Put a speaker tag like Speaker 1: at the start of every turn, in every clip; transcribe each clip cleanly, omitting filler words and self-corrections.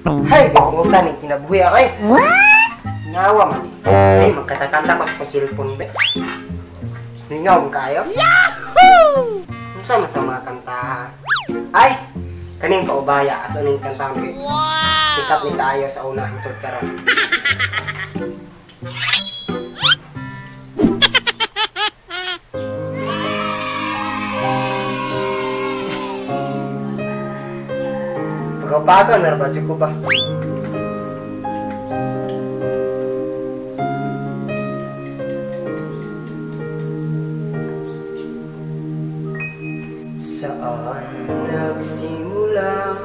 Speaker 1: Hay, gibutan ni kinabuhi ay. Nyawa man. Ay, magkatakanta ko sa kong cellphone be. Ningaw mo kayo? Yahoo! Unsa man sa mga kanta? Ay, kaning paubaya ato ning kantang kay. Wow! Sikat ni kaayo sa una hangtod karon. Pagaw-pagaw na ba ko ba? Saan nagsimula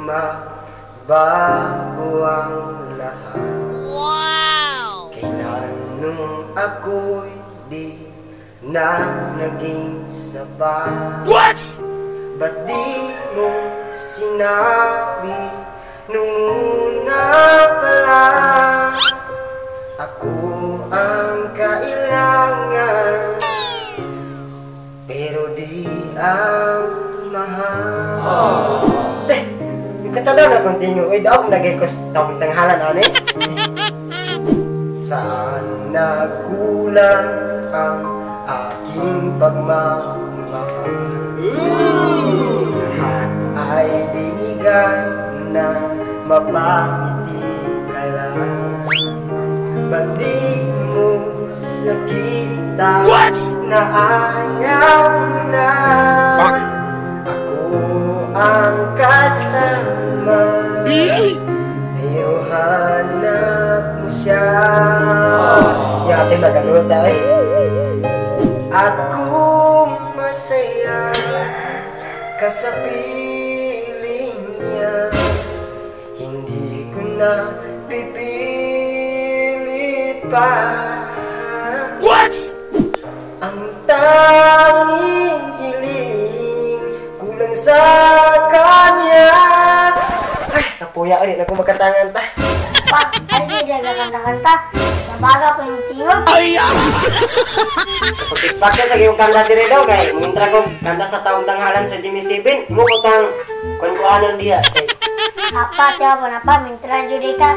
Speaker 1: magbago ang lahat? Wow! Kailan nung ako'y di na naging sapat? What? Ba't di mo sinabi nung una pala? Ako ang kailangan, pero di ang mahal. Teh, yung katsada na continue. Uy, daw, nagay ko sa taong tanghalan, ane. Saan nagkulang ang aking pagmamahal? Lahat ay binigay na mapangiti ka lang. Ba't di mo sakita na ayaw na? Ako ang kasama, pero hanap mo siya. Yate na ganun tayo. At kung masaya ka sa piling niya, hindi ko na pipilit pa. What? Ang tanging hiling kulang sa kanya. Ay, napuya ulit na kumakatangan ta.
Speaker 2: Pa, alis niya dyan kanta-kanta. Nabaga ko yung tingog.
Speaker 3: Ay!
Speaker 1: Pag-ispak sa iyong kanta dire daw kay mintra ko kanta sa taong tanghalan sa Jimmy 7. Mo ko tang kuan-kuanon diha kay.
Speaker 2: Apa tiya po na pa mintra jud ka.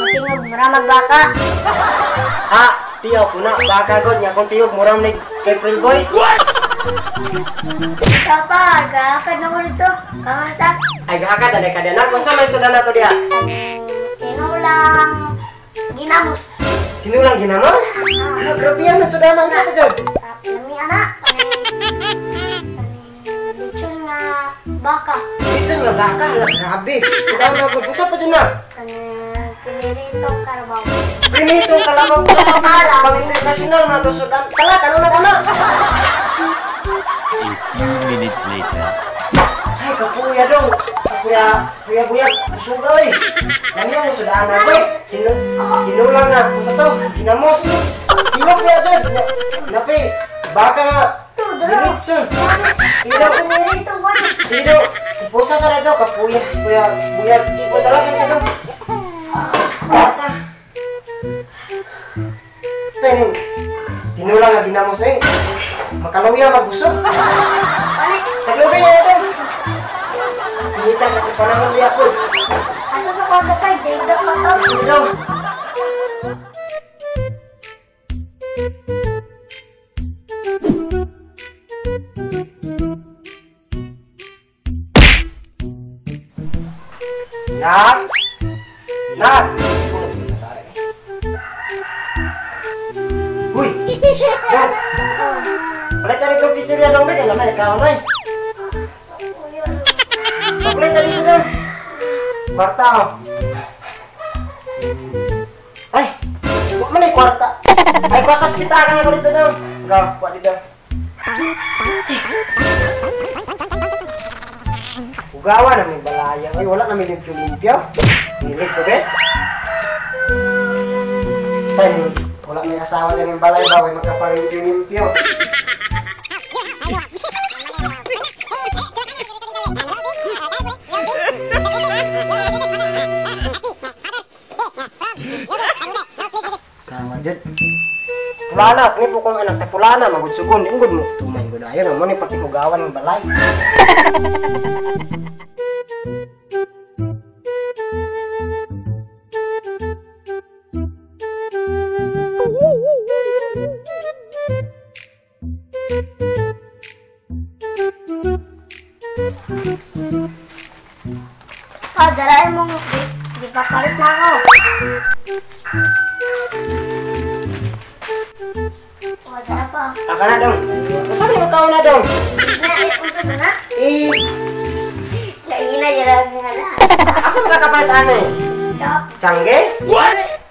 Speaker 2: Tingog mura magbaka.
Speaker 1: Ah, tiyaw po na baka god nya kung tiyog mura man kay April Boys. What?
Speaker 2: Papa, gahakad na ko dito. Kaon ta.
Speaker 1: Ay gahakad na kada na kung sa may sudan nato diha.
Speaker 2: Tinulang ginamos.
Speaker 1: Tinulang ginamos? Ala grabe yan na sudan ang sa jud.
Speaker 2: Lami ana. Lechon nga baka.
Speaker 1: Lechon nga baka, ala grabe. Sudan na gud. Unsa pa jud na?
Speaker 2: Piniritong kalabaw.
Speaker 1: Piniritong kalabaw. Pang international na to sudan. Kala karon na kana.
Speaker 3: A few minutes later.
Speaker 1: Ay kapuya dong. Kapuya, kuya buya, suga oy. Lami mo sudan na ko. Tinulang na unsa to? Ginamos. Tilok niya jud. Napi baka nga litson. Sino? Sino? Pusa sa daw kapuya, kuya, buya. Padala sa dito. Pusa. Tening. Tinulang nga ginamos eh. Makalawya mabusog. Taglugay na ito. Pinita sa kong panahon niya po.
Speaker 2: Ato sa kwarto kay, dito pa to.
Speaker 1: Sige daw. Nak! Nak! Uy! Nak! Palit sa rito, chichirya dong, be. Kailan na, ikaw na eh. Palit sa rito dong. Kwarta, oh. Ay! Huwag mo na yung kwarta. Ay, kwasas kita ka nga ko dito dong. Ikaw, kuha dito. Ugawa namin balaya. Ay, wala namin limpyo-limpyo. Nilig ko, be. Ay, wala may asawa na yung balay ba? May magkapalimpyo-limpyo. Kawa dyan. Pulana, kung po kong anak, pulana, magudsugon, ingod mo. Tumay ko na yun, mo ni pati ugawan ng balay.
Speaker 2: Ah, darain mong di pa palit na ako. Oh, dara pa.
Speaker 1: Aka na dong. Usa man ikaw na dong?
Speaker 2: Na, unsa ba na?
Speaker 1: Eh,
Speaker 2: Laina jara nga na.
Speaker 1: Asa man ka kapalit ani?
Speaker 2: Top.
Speaker 1: Changge?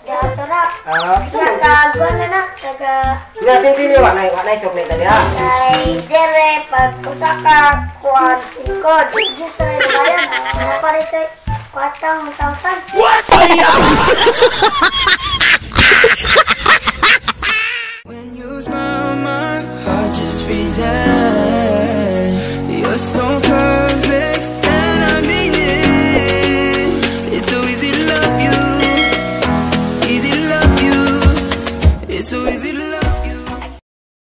Speaker 2: Jato ra.
Speaker 1: Ah, kisa man.
Speaker 2: Natago na na taga
Speaker 1: Nga sinsin wa na sukli ta diha.
Speaker 2: kay dere pag usa ka kuan singkod. Diyos ra na bayan. Napalit kay kwatang thousand.
Speaker 4: When you smile, my heart just freezes.